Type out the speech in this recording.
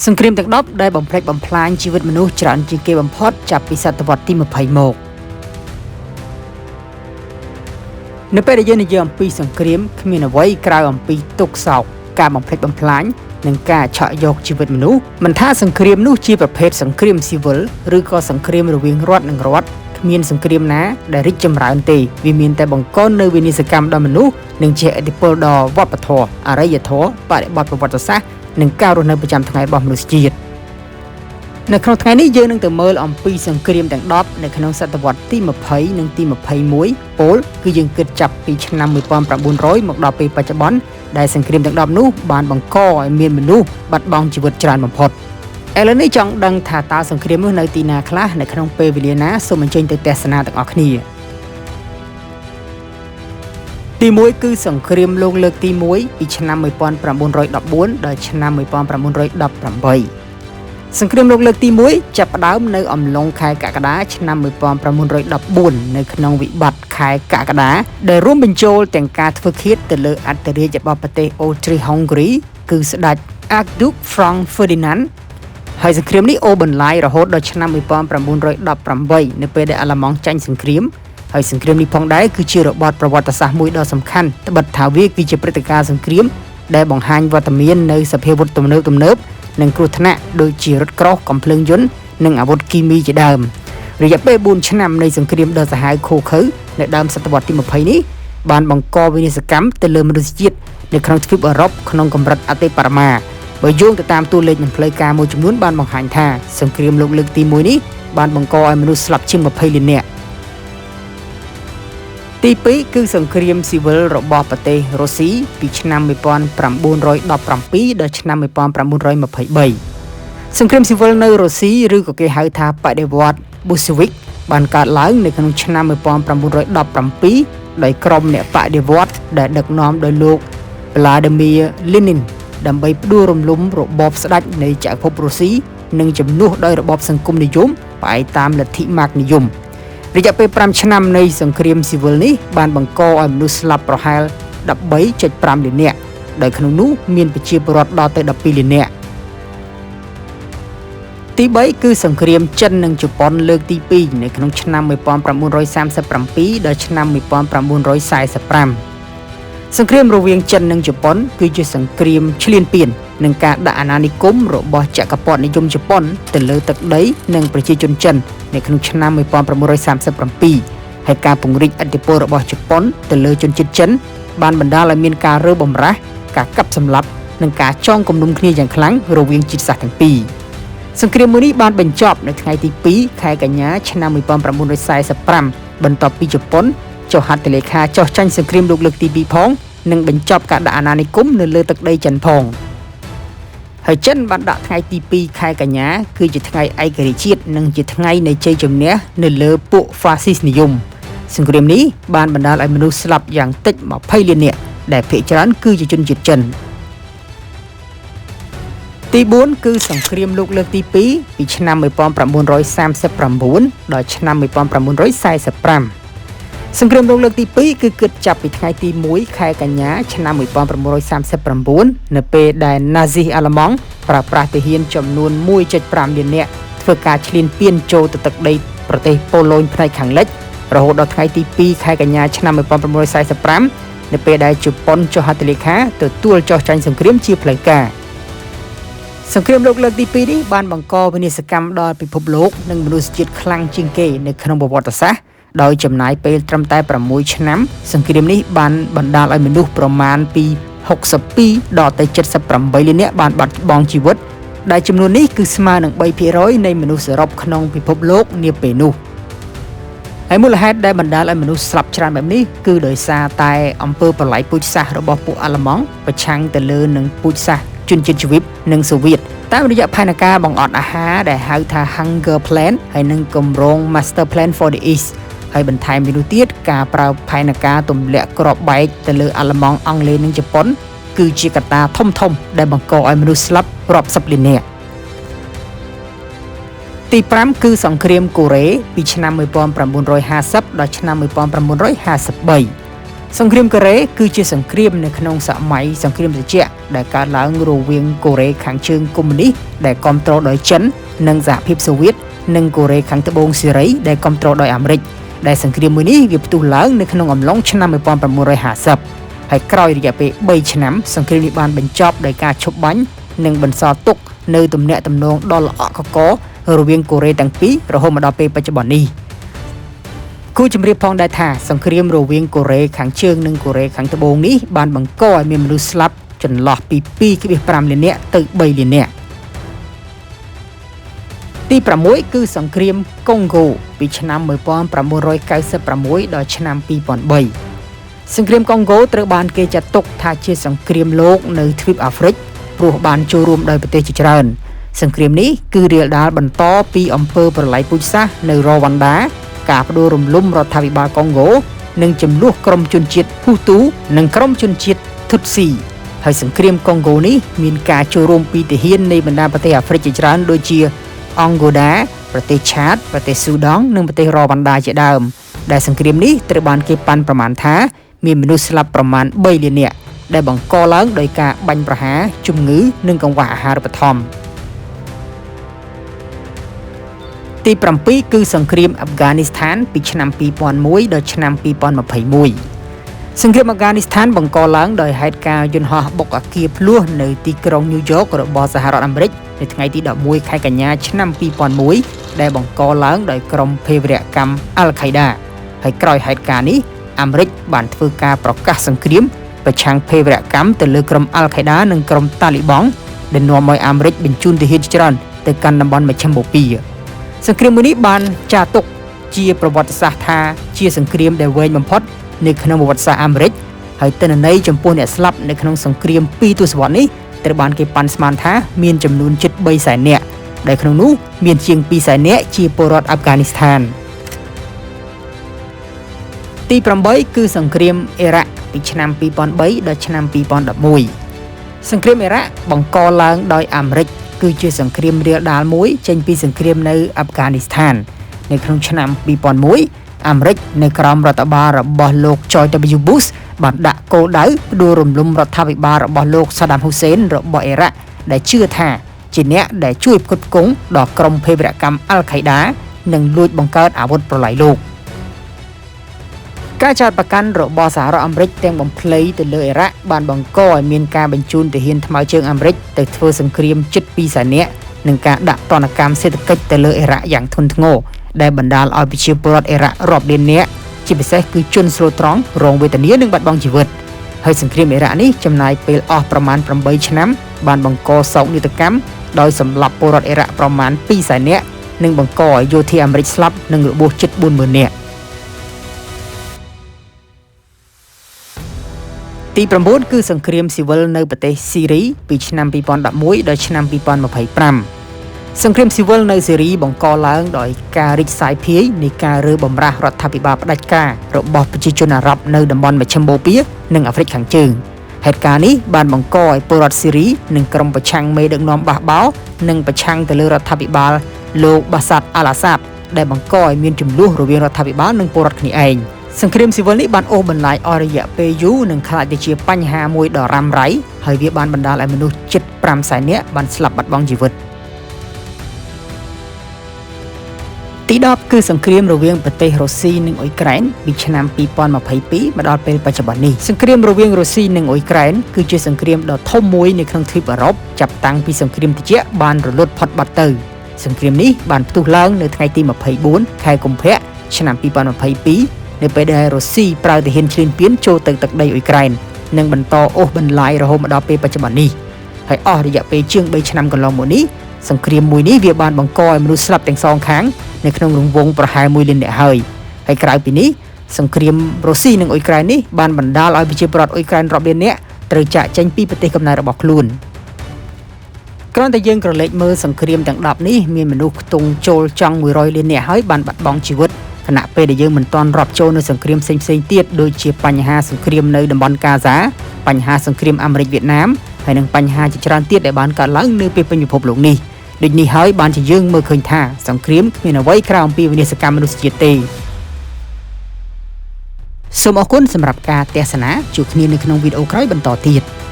សង្គ្រាមទាំង10ដែលបំផ្លិចបំផ្លាញជីវិតមនុស្សច្រើនជាងគេបំផុតចាប់ពីសតវត្សទី20មកនៅពេលដែលយើងនិយាយអំពីសង្គ្រាមគ្មានអ្វីក្រៅអំពីទុក្ខសោកការបំផ្លិចបំផ្លាញនិងការឆក់យកជីវិតមនុស្សមិនថាសង្គ្រាមនោះជាប្រភេទសង្គ្រាមស៊ីវិលឬក៏សង្គ្រាមរវាងរដ្ឋនិងរដ្ឋគ្មានសង្គ្រាមណាដែលរីកចម្រើនទេវាមានតែបង្កនូវវិនាសកម្មដល់មនុស្សនិងជះឥទ្ធិពលដល់វប្បធម៌អរិយធម៌បរិបទប្រវត្តិសាស្ត្រនិងការរស់នៅប្រចាំថ្ងៃរបស់មនុស្សជាតិនៅក្នុងថ្ងៃនេះយើងនឹងទៅមើលអំពីសង្គ្រាមទាំង10នៅក្នុងសតវត្សទី20និងទី21ពោលគឺយើងគិតចាប់ពីឆ្នាំ1900មកដល់ពេលបច្ចុប្បន្នដែលសង្គ្រាមទាំង10នោះបានបង្កឲ្យមានមនុស្សបាត់បង់ជីវិតច្រើនបំផុតឥឡូវនេះចង់ដឹងថាតើសង្គ្រាមនោះនៅទីណាខ្លះនៅក្នុងពេលវេលាណាសូមអញ្ជើញទៅទស្សនាទាំងអស់គ្នាទី1គឺសង្គ្រាមលោកលើកទី1ពីឆ្នាំ1914ដល់ឆ្នាំ1918សង្គ្រាមលោកលើកទី1ចាប់ផ្ដើមនៅអំឡុងខែកក្កដាឆ្នាំ1914នៅក្នុងវិបត្តិខែកក្កដាដែលរួមបញ្ចូលទាំងការធ្វើឃាតទៅលើអធិរាជរបស់ប្រទេសអូទ្រីសហុងគ្រីគឺស្ដេច Archduke Franz Ferdinand ហើយសង្គ្រាមនេះអូសបន្លាយរហូតដល់ឆ្នាំ1918នៅពេលដែលអាល្លឺម៉ង់ចាញ់សង្គ្រាមហើយសង្គ្រាមនេះផងដែរគឺជារបបប្រវត្តិសាស្ត្រមួយដ៏សំខាន់ត្បិតថាវាគឺជាព្រឹត្តិការណ៍សង្គ្រាមដែលបង្ហាញវត្តមាននៅសភាវុធទំនើបៗនិងគ្រោះថ្នាក់ដូចជារថក្រោះកំភ្លើងយន្តនិងអាវុធគីមីជាដើមរយៈពេល4ឆ្នាំនៃសង្គ្រាមដ៏សាហាវឃោរឃៅនៅដើមសតវត្សទី20នេះបានបង្កវិនាសកម្មទៅលើមនុស្សជាតិនៅក្នុងទ្វីបអឺរ៉ុបក្នុងកម្រិតអតិបរមាបើយោងទៅតាមតួលេខមិនផ្លូវការមួយចំនួនបានបង្ហាញថាសង្គ្រាមលោកលើកទី1នេះបានបង្កឲ្យមនុស្សស្លាប់ជាង20លាននាក់ទី2គឺសង្គ្រាមស៊ីវិលរបស់ប្រទេសរុស្ស៊ីពីឆ្នាំ1917ដល់ឆ្នាំ1923សង្គ្រាមស៊ីវិលនៅរុស្ស៊ីឬក៏គេហៅថាបដិវត្តប៊ូស្វិកបានកើតឡើងនៅក្នុងឆ្នាំ1917ដោយក្រុមអ្នកបដិវត្តដែលដឹកនាំដោយលោក Vladimir Lenin ដើម្បីផ្ដួលរំលំរបបស្ដេចនៃចក្រភពរុស្ស៊ីនិងជំនួសដោយរបបសង្គមនិយមផ្អែកតាមលទ្ធិម៉ាកនិយមរយៈពេល5ឆ្នាំនៃសង្គ្រាមស៊ីវិលនេះបានបង្កឲ្យមនុស្សស្លាប់ប្រហែល 13.5 លាននាក់ដោយក្នុងនោះមានប្រជាពលរដ្ឋដល់ទៅ12លាននាក់ទី3គឺសង្គ្រាមចិននិងជប៉ុនលើកទី2នៅក្នុងឆ្នាំ1937ដល់ឆ្នាំ1945សង្គ្រាមរវាងចិននិងជប៉ុនគឺជាសង្គ្រាមឈ្លានពាននិងការដាក់អាណានិគមរបស់ចក្រពត្តិនិយមជប៉ុនទៅលើទឹកដីនិងប្រជាជនចិននៅក្នុងឆ្នាំ1937ហើយការពង្រីកឥទ្ធិពលរបស់ជប៉ុនទៅលើជនជាតិចិនបានបណ្ដាលឲ្យមានការរើបំរាស់ការកាប់សម្លាប់និងការចងគំនុំគ្នាយ៉ាងខ្លាំងរវាងជាតិសាសន៍ទាំងពីរសង្គ្រាមមួយនេះបានបញ្ចប់នៅថ្ងៃទី2ខែកញ្ញាឆ្នាំ1945បន្ទាប់ពីជប៉ុនចុះហត្ថលេខាចុះចាញ់សង្គ្រាមលោកលើកទី2ផងនិងបញ្ចប់ការដាក់អាណានិគមនៅលើទឹកដីចិនផងហើយចិនបានដាក់ថ្ងៃទី2ខែកញ្ញាគឺជាថ្ងៃឯករាជ្យជាតិនិងជាថ្ងៃនៃជ័យជំនះនៅលើពួកហ្វាស៊ីសនិយមសង្គ្រាមនេះបានបណ្ដាលឲ្យមនុស្សស្លាប់យ៉ាងតិច20លាននាក់ដែលភាគច្រើនគឺជាជនជាតិចិនទី4គឺសង្គ្រាមលោកលើកទី2ពីឆ្នាំ1939ដល់ឆ្នាំ1945សង្គ្រាមលោកលើកទី2គឺគិតចាប់ពីថ្ងៃទី1ខែកញ្ញាឆ្នាំ1939នៅពេលដែលណាស៊ីអាល្លឺម៉ង់ប្រើប្រាស់ទាហានចំនួន 1.5 លាននាក់ធ្វើការឈ្លានពានចូលទៅទឹកដីប្រទេសប៉ូឡូញផ្នែកខាងលិចរហូតដល់ថ្ងៃទី2ខែកញ្ញាឆ្នាំ1945នៅពេលដែលជប៉ុនចុះហត្ថលេខាទទួលចុះចាញ់សង្គ្រាមជាផ្លូវការសង្គ្រាមលោកលើកទី2នេះបានបង្កវិនាសកម្មដល់ពិភពលោកនិងមនុស្សជាតិខ្លាំងជាងគេនៅក្នុងប្រវត្តិសាស្ត្រដោយចំណាយពេលត្រឹមតែ6ឆ្នាំសង្គ្រាមនេះបានបណ្ដាលឲ្យមនុស្សប្រមាណពី62ដល់ទៅ78លាននាក់បានបាត់បង់ជីវិតដែលចំនួននេះគឺស្មើនឹង 3% នៃមនុស្សសរុបក្នុងពិភពលោកនាពេលនោះហើយមូលហេតុដែលបណ្ដាលឲ្យមនុស្សស្លាប់ច្រើនបែបនេះគឺដោយសារតែអំពើប្រល័យពូជសាសន៍របស់ពួកអាល្លឺម៉ង់ប្រឆាំងទៅលើនឹងពូជសាសន៍ជនជាតិជ្វីបនិងសូវៀតតាមរយៈផែនការបង្អត់អាហារដែលហៅថា Hunger Plan ហើយនិងគម្រោង Master Plan for the East ហើយបន្ថែមពីនោះទៀតការប្រើផែនការទម្លាក់គ្រាប់បែកទៅលើអាល្លឺម៉ង់អង់គ្លេសនិងជប៉ុនគឺជាកត្តាធំៗដែលបង្កឲ្យមនុស្សស្លាប់រាប់សិបលាននាក់ទី5គឺសង្គ្រាមកូរ៉េពីឆ្នាំ1950ដល់ឆ្នាំ1953 សង្គ្រាមកូរ៉េគឺជាសង្គ្រាមនៅក្នុងសម័យសង្គ្រាមត្រជាក់ដែលកើតឡើងរវាងកូរ៉េខាងជើងកុម្មុយនីសដែលគ្រប់គ្រងដោយចិននិងសហភាពសូវៀតនិងកូរ៉េខាងត្បូងសេរីដែលគ្រប់គ្រងដោយអាមេរិកដែលសង្គ្រាមមួយនេះវាផ្ទុះឡើងនៅក្នុងអំឡុងឆ្នាំ1950ហើយក្រោយរយៈពេល3ឆ្នាំសង្គ្រាមនេះបានបញ្ចប់ដោយការឈប់បាញ់និងបន្សល់ទុកនៅទំនាក់ទំនងដ៏ល្អក់កកររវាងកូរ៉េទាំងពីររហូតមកដល់ពេលបច្ចុប្បន្ននេះគួរជម្រាបផងដែរថាសង្គ្រាមរវាងកូរ៉េខាងជើងនិងកូរ៉េខាងត្បូងនេះបានបង្កឲ្យមានមនុស្សស្លាប់ចន្លោះពី 2.5 លាននាក់ទៅ3លាននាក់ទី6គឺសង្គ្រាមកុងហ្គោពីឆ្នាំ1996ដល់ឆ្នាំ2003សង្គ្រាមកុងហ្គោត្រូវបានគេចាត់ទុកថាជាសង្គ្រាមលោកនៅទ្វីបអាហ្វ្រិកព្រោះបានចូលរួមដោយប្រទេសជាច្រើនសង្គ្រាមនេះគឺរាលដាលបន្តពីអំពើប្រល័យពូជសាសន៍នៅរវ៉ាន់ដាការផ្ដួលរំលំរដ្ឋាភិបាលកុងហ្គោនិងចំនួនក្រុមជនជាតិហ៊ូទូនិងក្រុមជនជាតិធុតស៊ីហើយសង្គ្រាមកុងហ្គោនេះមានការចូលរួមពីទាហាននៃបណ្ដាប្រទេសអាហ្វ្រិកជាច្រើនដូចជាអង់ហ្គូដាប្រទេសឆាតប្រទេសស៊ូដង់និងប្រទេសរវ៉ាន់ដាជាដើមដែលសង្គ្រាមនេះត្រូវបានគេប៉ាន់ប្រមាណថាមានមនុស្សស្លាប់ប្រមាណ3លាននាក់ដែលបង្កឡើងដោយការបាញ់ប្រហារជំងឺនិងកង្វះអាហារូបត្ថម្ភទី7គឺសង្គ្រាមអាហ្វហ្គានីស្ថានពីឆ្នាំ2001ដល់ឆ្នាំ2021សង្គ្រាមអាហ្វហ្គានីស្ថានបង្កឡើងដោយហេតុការណ៍យន្តហោះបុកអគារភ្លោះនៅទីក្រុងញូវយ៉ករបស់សហរដ្ឋអាមេរិកនៅថ្ងៃទី11ខែកញ្ញាឆ្នាំ2001ដែលបង្កឡើងដោយក្រុមភេរវកម្មអាល់ខៃដាហើយក្រោយហេតុការណ៍នេះអាមេរិកបានធ្វើការប្រកាសសង្គ្រាមប្រឆាំងភេរវកម្មទៅលើក្រុមអាល់ខៃដានិងក្រុមតាលីបង់ដែលនាំឲ្យអាមេរិកបញ្ជូនទាហានជាច្រើនទៅកាន់តំបន់មជ្ឈិមបូព៌ាសង្គ្រាមមួយនេះបានចាត់ទុកជាប្រវត្តិសាស្ត្រថាជាសង្គ្រាមដែលវែងបំផុតនៅក្នុងប្រវត្តិសាស្ត្រអាមេរិកហើយទិន្នន័យចំពោះអ្នកស្លាប់នៅក្នុងសង្គ្រាមពីរទសវត្សរ៍នេះត្រូវបានគេប៉ាន់ស្មានថាមានចំនួនជិត3សែននាក់ដែលក្នុងនោះមានជាង2សែននាក់ជាពលរដ្ឋអាហ្វហ្គានីស្ថានទី8គឺសង្គ្រាមអ៊ីរ៉ាក់ពីឆ្នាំ2003ដល់ឆ្នាំ2011សង្គ្រាមអ៊ីរ៉ាក់បង្កឡើងដោយអាមេរិកគឺជាសង្គ្រាមរាលដាលមួយចេញពីសង្គ្រាមនៅអាហ្វហ្គានីស្ថាននៅក្នុងឆ្នាំ2001អាមេរិកនៅក្រោមរដ្ឋបាលរបស់លោក George W. Bush បានដាក់គោលដៅផ្ដួលរំលំរដ្ឋាភិបាលរបស់លោកសាដាមហ៊ូសេនរបស់អ៊ីរ៉ាក់ដែលជឿថាជាអ្នកដែលជួយផ្គត់ផ្គង់ដល់ក្រុមភេរវកម្មអាល់ខៃដានិងលួចបង្កើតអាវុធប្រល័យលោកការចោទប្រកាន់របស់សហរដ្ឋអាមេរិកទាំងបំភ្លៃទៅលើអ៊ីរ៉ាក់បានបង្កឲ្យមានការបញ្ជូនទាហានថ្មើរជើងអាមេរិកទៅធ្វើសង្គ្រាមជិត2សែននាក់និងការដាក់ទណ្ឌកម្មសេដ្ឋកិច្ចទៅលើអ៊ីរ៉ាក់យ៉ាងធ្ងន់ធ្ងរដែលបណ្ដាលឲ្យប្រជាពលរដ្ឋអ៊ីរ៉ាក់រាប់លាននាក់ជាពិសេសគឺជនស្លូតត្រង់រងវេទនានិងបាត់បង់ជីវិតហើយសង្គ្រាមអ៊ីរ៉ាក់នេះចំណាយពេលអស់ប្រមាណ8ឆ្នាំបានបង្កសោកនាដកម្មដោយសម្លាប់ពលរដ្ឋអ៊ីរ៉ាក់ប្រមាណ2សែននាក់និងបង្កឲ្យយោធាអាមេរិកស្លាប់និងរបួសជិត40000នាក់ទី9គឺសង្គ្រាមស៊ីវិលនៅប្រទេសស៊ីរីពីឆ្នាំ2011ដល់ឆ្នាំ2025សង្គ្រាមស៊ីវិលនៅស៊ីរីបង្កឡើងដោយការរីកសាយភាយនៃការរើបម្រាស់រដ្ឋាភិបាលផ្ដាច់ការរបស់ប្រជាជនអារ៉ាប់នៅតំបន់មជ្ឈិមបូព៌ានិងអាហ្វ្រិកខាងជើងហេតុការណ៍នេះបានបង្កឲ្យពលរដ្ឋស៊ីរីនិងក្រុមប្រឆាំងមេដឹកនាំបះបោរនិងប្រឆាំងទៅលើរដ្ឋាភិបាលលោកបាសាត់អាល់អាសាតដែលបង្កឲ្យមានជម្លោះរវាងរដ្ឋាភិបាលនិងពលរដ្ឋគ្នាឯងសង្គ្រាមស៊ីវិលនេះបានអូសបន្លាយអស់រយៈពេលយូរនិងក្លាយទៅជាបញ្ហាមួយដ៏រ៉ាំរ៉ៃហើយវាបានបណ្ដាលឲ្យមនុស្សជិត5សែននាក់បានស្លាប់បាត់បង់ជីវិតទី10គឺសង្គ្រាមរវាងប្រទេសរុស្ស៊ីនិងអ៊ុយក្រែនពីឆ្នាំ2022មកដល់ពេលបច្ចុប្បន្ននេះសង្គ្រាមរវាងរុស្ស៊ីនិងអ៊ុយក្រែនគឺជាសង្គ្រាមដ៏ធំមួយនៅក្នុងទ្វីបអឺរ៉ុបចាប់តាំងពីសង្គ្រាមត្រជាក់បានរលត់ផុតបាត់ទៅសង្គ្រាមនេះបានផ្ទុះឡើងនៅថ្ងៃទី24ខែកុម្ភៈឆ្នាំ2022នៅពេលដែលរុស្ស៊ីប្រើទាហានឈ្លានពានចូលទៅទឹកដីអ៊ុយក្រែននិងបន្តអូសបន្លាយរហូតមកដល់ពេលបច្ចុប្បន្ននេះហើយអស់រយៈពេលជាង3ឆ្នាំកន្លងមកនេះសង្គ្រាមមួយនេះវាបានបង្កឲ្យមនុស្សស្លាប់ទាំងសងខាងនៅក្នុងរង្វង់ប្រហែល1លាននាក់ហើយហើយក្រៅពីនេះសង្គ្រាមរុស្ស៊ីនិងអ៊ុយក្រែននេះបានបណ្ដាលឲ្យប្រជាពលរដ្ឋអ៊ុយក្រែនរាប់លាននាក់ត្រូវចាកចេញពីប្រទេសកំណើតរបស់ខ្លួនគ្រាន់តែយើងក្រឡេកមើលសង្គ្រាមទាំង10នេះមានមនុស្សខ្ទង់ចូលចង់100លាននាក់ហើយបានបាត់បង់ជីវិតខណៈពេលដែលយើងមិនទាន់រាប់ចូលនៅសង្គ្រាមផ្សេងៗទៀតដូចជាបញ្ហាសង្គ្រាមនៅតំបន់កាហ្សាបញ្ហាសង្គ្រាមអាមេរិកវៀតណាមហើយនិងបញ្ហាជាច្រើនទៀតដែលបានកើតឡើងនៅពេលពេញពិភពលោកនេះដូចនេះហើយបានជាយើងមើលឃើញថាសង្គ្រាមគ្មានអ្វីក្រៅអំពីវិនាសកម្មមនុស្សជាតិទេ សូមអរគុណសម្រាប់ការទស្សនាជួបគ្នានៅក្នុងវីដេអូក្រោយបន្តទៀត។